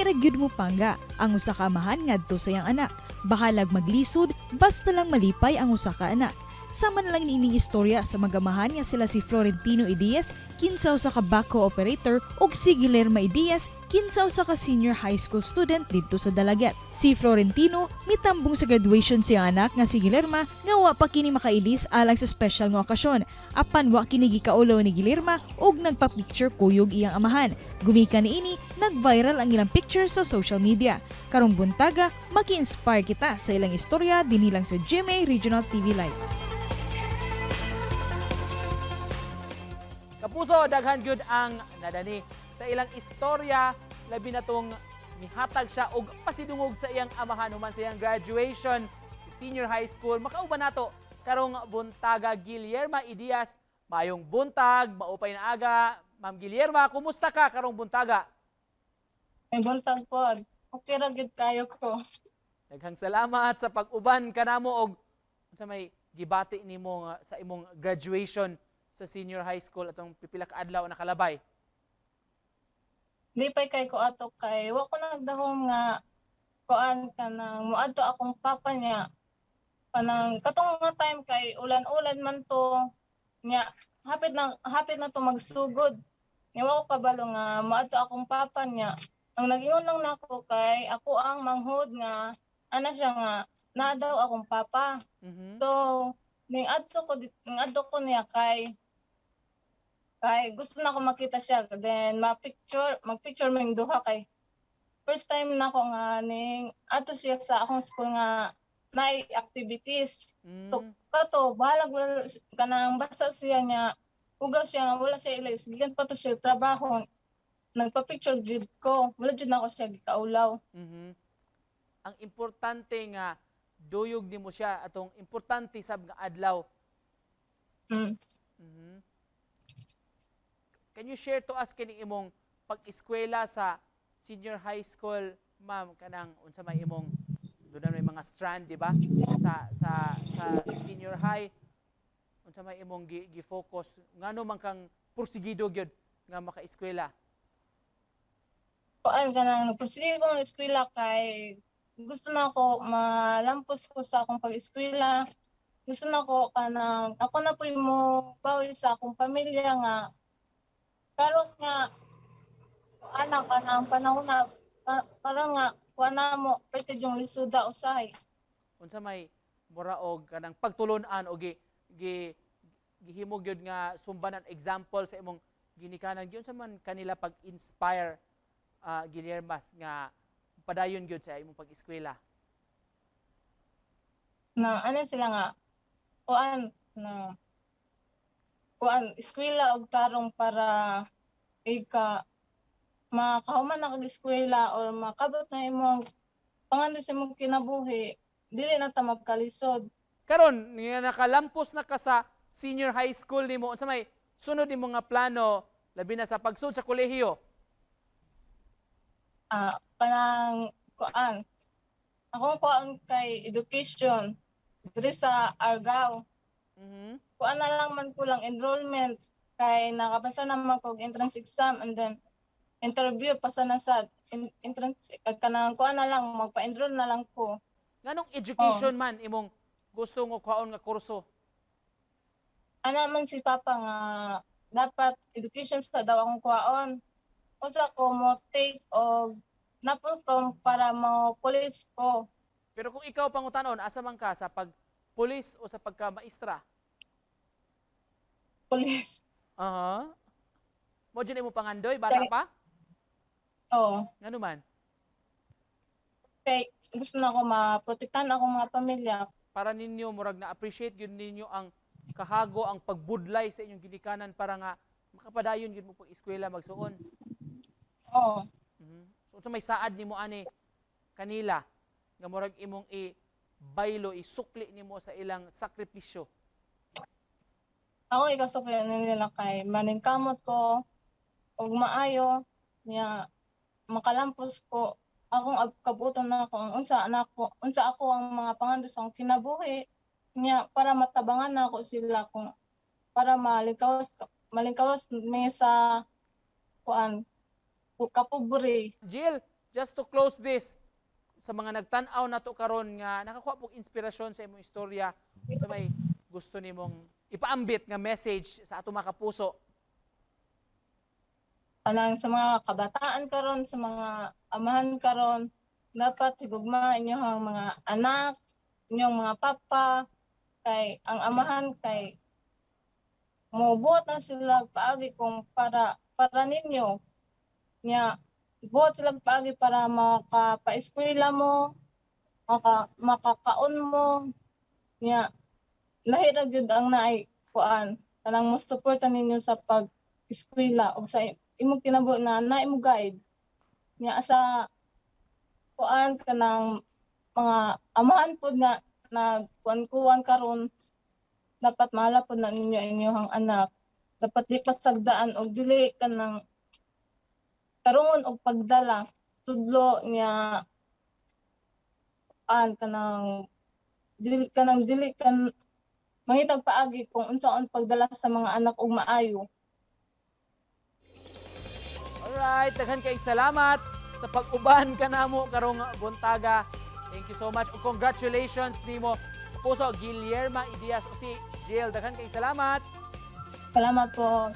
Dili ra gyud mo pangga ang usa ka amahan ngadto sa iyang anak. Bahalag maglisod, basta lang malipay ang usa ka anak. Sama na lang niining istorya sa magamahan nga sila si Florentino Idias, kinsa usa ka backhoe operator, ug si Guillermo Idias, kinsa usa ka senior high school student didto sa Dalaget. Si Florentino mitambong sa graduation siyang anak nga si Guillermo nga wa pa kini makailis alang sa special nga okasyon. Apan wa kini gikaulaw ni Guillermo ug nagpa-picture kuyog iyang amahan. Gumikan niini, nag-viral ang ilang picture sa social media. Karong buntaga, maki-inspire kita sa ilang istorya dinhi lang sa GMA Regional TV Live. Kapuso, daghan gyud ang nadani sa ilang istorya, labi na tong mihatag siya og pasidungog sa iyang amahan human sa iyang graduation sa senior high school. Makauban nato karong buntaga Guillerma Idias. Maayong buntag, maupay na aga. Ma'am Guillerma, kumusta ka karong buntaga? May buntag pod. Okay ra gyud kayo ko. Daghang salamat sa pag-uban kanamo og unsa may gibati nimo nga sa imong graduation sa senior high school atong pipila ka adlaw nakalabay. Lipay kay ko ato kay wa ko nagdahom nga kuan kanang moadto akong papa niya. Kanang katong nga time kay ulan-ulan man to niya, hapit na to magsugod. Nya wa ko kabalo nga moadto akong papa niya. Ang nagingon lang nako kay ako ang manghud nga ana siya nga naa daw akong papa. So, ning adto ko niya kay kay gusto na ko makita siya, then ma-picture, mag-picture ming duha kay first time na ko nga ning adto siya sa akong school nga naay activities. So kato bahalag kanang basta siya niya ugaw siya nga wala siya ilis, gikan pa to siya trabaho, nagpa-picture jud ko, wala jud nako siya gikaulaw. Ang importante nga duyog nimo siya atong importante sab nga adlaw. Can you share to us kini imong pag-eskwela sa senior high school, ma'am, kanang unsa may imong doon na may mga strand, di ba? Sa senior high, unsa may imong gi-focus, ngano man kang pursigido gyud nga maka-eskwela? Kuan kanang nagproceed ko ng eskwela kay gusto na ako malampos ko sa akong pag-eskwela. Gusto na ko kanang ako na po mo bawi sa akong pamilya nga karon nga anak kanang panahon na parang nga kuan na mo pwede yung lisuda usahay. Unsa may mura og kanang pagtulon-an o gi, gi gihimo gyud nga sumbanan, example sa imong ginikanan, giunsa man kanila pag-inspire, Guillermas, nga padayon gyud sa imong pag-eskwela? Na ano sila nga kuan na kuan eskwela og tarong para ika makahuman na kag eskwela or makabot na imong pangandoy sa imong kinabuhi, dili na ta magkalisod. Karon nga nakalampos na ka sa senior high school nimo, unsa may sunod nimo nga plano, labi na sa pagsud sa kolehiyo? Kanang kuan akong kuan kay education diri sa Argao. Kuan na lang man kulang enrollment kay nakapasa naman ko og entrance exam and then interview, pasa na sa entrance, kanang kuan na lang, magpa-enroll na lang ko. Nganong education man imong gusto nga kuhaon nga kurso? Ana man si Papa nga dapat education sa daw akong kuhaon. Usa ko mo take og Napolcom para mo police ko. Pero kung ikaw pangutanon, asa man ka, sa pag pulis o sa pagka maestra? Police. Aha. Mo dyan imo pangandoy bata pa? Oo. Ngano man? Kay gusto na ako maprotektahan akong mga pamilya. Para ninyo murag na appreciate gyud ninyo ang kahago, ang pagbudlay sa inyong ginikanan para nga makapadayon gyud mo pag-eskwela, magsuon. Oo. So unsa may saad nimo ani kanila nga murag imong i baylo, isukli nimo sa ilang sakripisyo? Ako ikasukli nila kay maningkamot ko og maayo niya makalampos ko akong kabuton na kung unsa nako, unsa ako ang mga pangandoy sa akong kinabuhi niya para matabangan nako sila kung para malingkawas malingkawas mi sa kuan kapobre. Jill, Just to close this, sa mga nagtan-aw nato karon nga nakakuha pog inspirasyon sa imong istorya, sa may gusto nimong ipaambit nga message sa ato mga kapuso? Kanang sa mga kabataan karon, sa mga amahan karon, dapat higugma inyong mga anak, inyong mga papa, kay ang amahan kay mobuhat na sila paagi kung para ninyo nya. Buhat sila paagi para makapaeskwela mo, makakaon mo nya. Lahi ra gyud ang naay kuan, kanang mo suporta ninyo sa pag eskwela o sa imong kinabuhi na naay mo guide nya. Sa kuan, kanang mga amahan pod nga nagkuan-kuan karon, dapat mahala pod na ninyo inyong anak. Dapat di pasagdaan og dili kanang tarungon og pagdala, tudlo niya an, kanang dili kan mangitag paagi kung unsaon pagdala sa mga anak og maayo. Alright, daghan kayong salamat sa pag-uban kanamo karong buntaga. Thank you so much. Ug congratulations nimo, kapuso, Guillerma Idias o si Jill. Daghan kayong salamat. Salamat po.